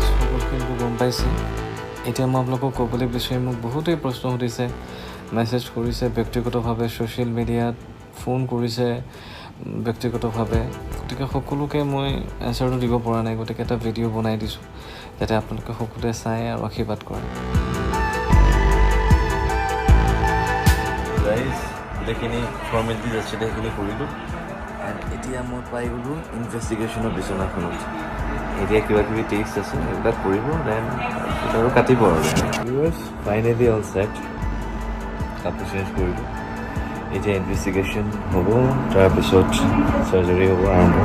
সকলোখিনি গম পাইছে। এতিয়া মই আপোনালোকক ক'বলৈ বিচাৰিম, মোক বহুতেই প্ৰশ্ন সুধিছে, মেছেজ কৰিছে ব্যক্তিগতভাৱে, ছ'চিয়েল মিডিয়াত ফোন কৰিছে ব্যক্তিগতভাৱে। গতিকে সকলোকে মই এনচাৰটো দিব পৰা নাই, গতিকে এটা ভিডিঅ' বনাই দিছোঁ যাতে আপোনালোকে সকলোৱে চাই আৰু আশীৰ্বাদ কৰে। গোটেইখিনি ফৰ্মেলিটিজ আছিলে সেইখিনি কৰিলোঁ। এতিয়া মই পাই গ'লোঁ ইনভেষ্টিগেশ্যনৰ বিচনাখনত। এতিয়া কিবা কিবি টেষ্ট আছে, সেইবিলাক কৰিব, then আৰু কাটিব আৰু। ফাইনেলি অল ছেট, কাপোৰ চেঞ্জ কৰিলোঁ। এতিয়া ইনভেষ্টিগেশ্যন হ'ব, তাৰপিছত চাৰ্জাৰী হ'ব আৰম্ভ।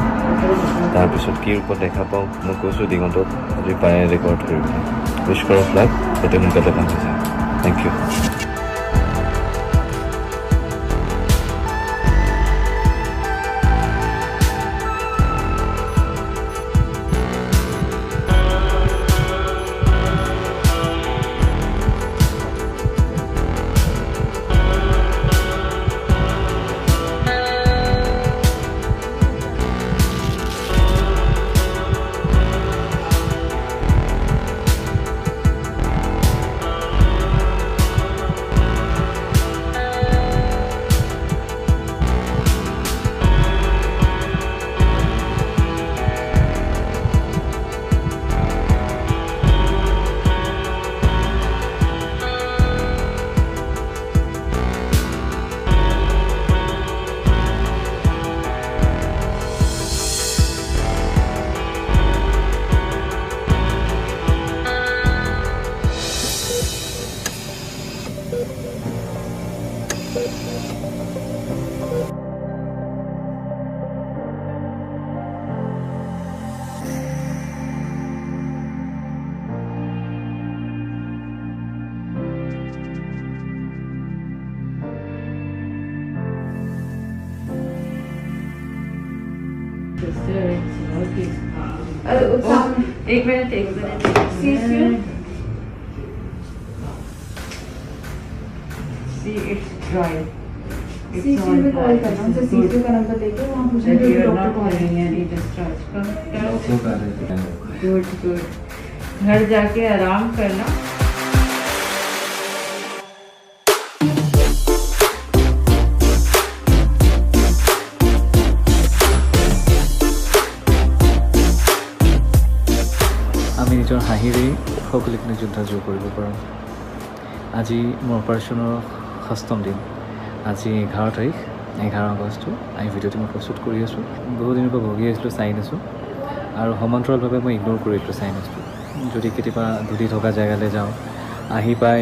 তাৰপিছত কি ৰূপত দেখা পাওঁ মই কৈছোঁ দিগন্তক যদি পাৰে ৰেকৰ্ড কৰিবলৈ। উইচ কৰক লাক যাতে সোনকালে ভাল হৈ যায়। Thank you. एक minute CCU. See, it's dry. It's CCU में कॉल करना, उनसे CCU का नंबर लेके वहाँ पूछना कि डॉक्टर कौन है। Good good. घर जाके आराम करना। আমি নিজৰ হাঁহিৰেই সকলোখিনি যুদ্ধ জয় কৰিব পাৰোঁ। আজি মোৰ অপাৰেশ্যনৰ 8ম দিন, আজি 11 তাৰিখ, 11 আগষ্ট। আমি ভিডিঅ'টো মই প্ৰস্তুত কৰি আছোঁ। বহুদিনৰ পৰা ভুগি আছিলোঁ চাইনাছো, আৰু সমান্তৰালভাৱে মই ইগন'ৰ কৰিছিলোঁ চাইনাছটো। যদি কেতিয়াবা ধূলি থকা জেগালৈ যাওঁ, আহি পাই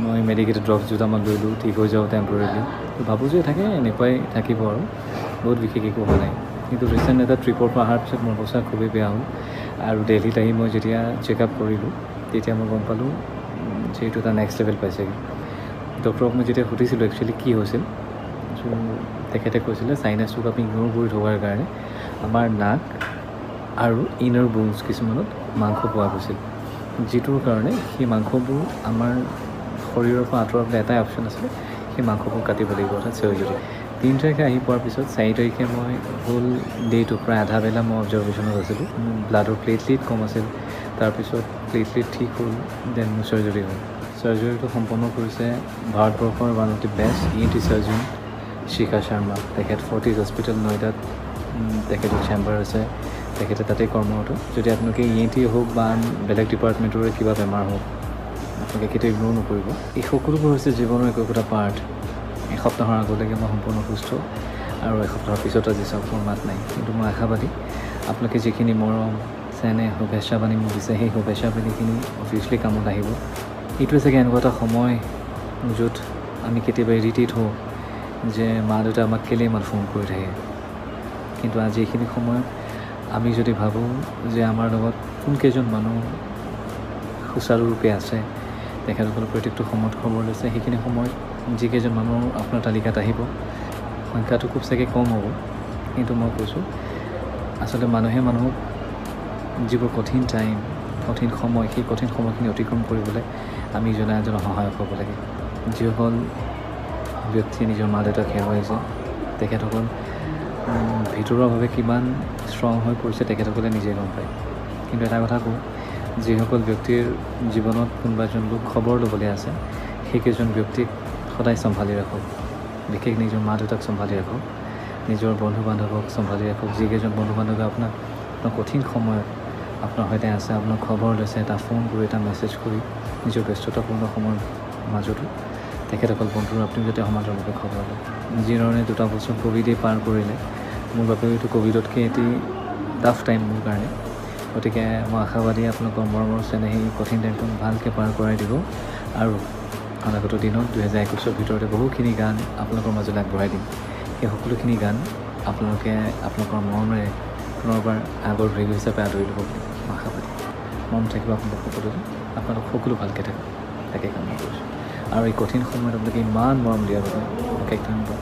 মই মেডিকেটেড ড্ৰপছ দুটামান লৈ লওঁ, ঠিক হৈ যাওঁ টেম্পৰেলি। তো ভাবোঁ যে থাকে এনেকুৱাই থাকিব আৰু, বহুত বিশেষ একো হোৱা নাই। কিন্তু ৰিচেণ্ট এটা ট্ৰিপৰ পৰা অহাৰ পিছত মোৰ অৱস্থা খুবেই বেয়া হ'ল। আৰু দেলহিত আহি মই যেতিয়া চেক আপ কৰিলোঁ, তেতিয়া মই গম পালোঁ যে এইটো এটা নেক্সট লেভেল পাইছেগৈ। ডক্টৰক মই যেতিয়া সুধিছিলোঁ একচুৱেলি কি হৈছিল, চ' তেখেতে কৈছিলে চাইনাছটোক আমি ইগন'ৰ কৰি থকাৰ কাৰণে আমাৰ নাক আৰু ইনাৰ বোনছ কিছুমানত মাংস পোৱা গৈছিল, যিটোৰ কাৰণে সেই মাংসবোৰ আমাৰ শৰীৰৰ পৰা আঁতৰাবলৈ এটাই অপশ্যন আছিলে, সেই মাংসবোৰ কাটিব লাগিব, অৰ্থাৎ চাৰ্জাৰী। 3 তাৰিখে আহি পোৱাৰ পিছত 4 তাৰিখে মই হোল ডে'টো প্ৰায় আধা বেলা মই অবজাৰ্ভেশ্যনত আছিলোঁ। ব্লাডৰ প্লেটলেট কম আছিল, তাৰপিছত প্লেটলেট ঠিক হ'ল, then মোৰ চাৰ্জাৰী হ'ল। চাৰ্জাৰীটো সম্পন্ন কৰিছে ভাৰতবৰ্ষৰ one of the best ENT surgeon Shikha Sharma. তেখেত ফৰ্টিজ হস্পিটেল নয়দাত তেখেতৰ চেম্বাৰ আছে, তেখেতে তাতেই কৰ্মৰত। যদি আপোনালোকে ENT হওক বা আন বেলেগ ডিপাৰ্টমেণ্টৰে কিবা বেমাৰ হওক, আপোনালোকে কেতিয়াও ইগন'ৰ নকৰিব। এই সকলোবোৰ হৈছে জীৱনৰ একো একোটা পাৰ্ট। এসপ্তাহৰ আগলৈকে মই সম্পূৰ্ণ সুস্থ, আৰু এসপ্তাহৰ পিছত আজি চাওক মোৰ মাত নাই। কিন্তু মই আশাবাদী আপোনালোকে যিখিনি মৰম চেনেহ শুভেচ্ছা বাণী মোক দিছে, সেই শুভেচ্ছা বাণীখিনি অভিয়াছলি কামত আহিব। এইটোৱে চাগে এনেকুৱা এটা সময় য'ত আমি কেতিয়াবা ইৰিটেট হওঁ যে মা দেউতা আমাক কেলৈ ইমান ফোন কৰি থাকে। কিন্তু আজি এইখিনি সময়ত আমি যদি ভাবোঁ যে আমাৰ লগত কোনকেইজন মানুহ সুচাৰুৰূপে আছে, তেখেতসকলৰ প্ৰত্যেকটো সময়ত খবৰ লৈছে, সেইখিনি সময়ত যিকেইজন মানুহ আপোনাৰ তালিকাত আহিব সংখ্যাটো খুব চাগে কম হ'ব। কিন্তু মই কৈছোঁ আচলতে মানুহে মানুহক যিবোৰ কঠিন টাইম, কঠিন সময়, সেই কঠিন সময়খিনি অতিক্ৰম কৰিবলৈ আমি ইজনে আনজনৰ সহায়ক হ'ব লাগে। যিসকল ব্যক্তিয়ে নিজৰ মা দেউতাক হেৰুৱাইছে, তেখেতসকল ভিতৰুৱাভাৱে কিমান ষ্ট্ৰং হৈ পৰিছে তেখেতসকলে নিজে গম পায়। কিন্তু এটা কথা কওঁ, যিসকল ব্যক্তিৰ জীৱনত কোনোবা এজন লোক খবৰ ল'বলৈ আছে, সেইকেইজন ব্যক্তিক সদায় চম্ভালি ৰাখক। বিশেষ নিজৰ মা দেউতাক চম্ভালি ৰাখক, নিজৰ বন্ধু বান্ধৱক চম্ভালি ৰাখক। যিকেইজন বন্ধু বান্ধৱে আপোনাক আপোনাৰ কঠিন সময়ত আপোনাৰ সৈতে আছে, আপোনাক খবৰ লৈছে, এটা ফোন কৰি, এটা মেছেজ কৰি, নিজৰ ব্যস্ততাপূৰ্ণ সময়ৰ মাজতো তেখেতসকল বন্ধুৰ আপুনি যাতে সমান্তৰালভাৱে খবৰ লয়। যিধৰণে 2টা বছৰ ক'ভিডেই পাৰ কৰিলে, মোৰ বাবেও এইটো ক'ভিডতকৈ এটি টাফ টাইম মোৰ কাৰণে। গতিকে মই আশাবাদী আপোনালোকৰ মৰমৰ চেনেহী কঠিন টাইমটো ভালকৈ পাৰ কৰাই দিব আৰু অনাগত দিনত 2021ৰ ভিতৰতে বহুখিনি গান আপোনালোকৰ মাজলৈ আগবঢ়াই দিম। সেই সকলোখিনি গান আপোনালোকে আপোনালোকৰ মৰমেৰে পুনৰবাৰ আগৰ ভৃগু হিচাপে আদৰি ল'ব বুলি মই আশাবাদী। মৰম থাকিব আপোনালোক সকলোলৈ, আপোনালোক সকলো ভালকৈ থাকক তাকে কামনা কৰিছোঁ। আৰু এই কঠিন সময়ত আপোনালোকে ইমান মৰম দিয়াৰ বাবে অশেষ ধন্যবাদ।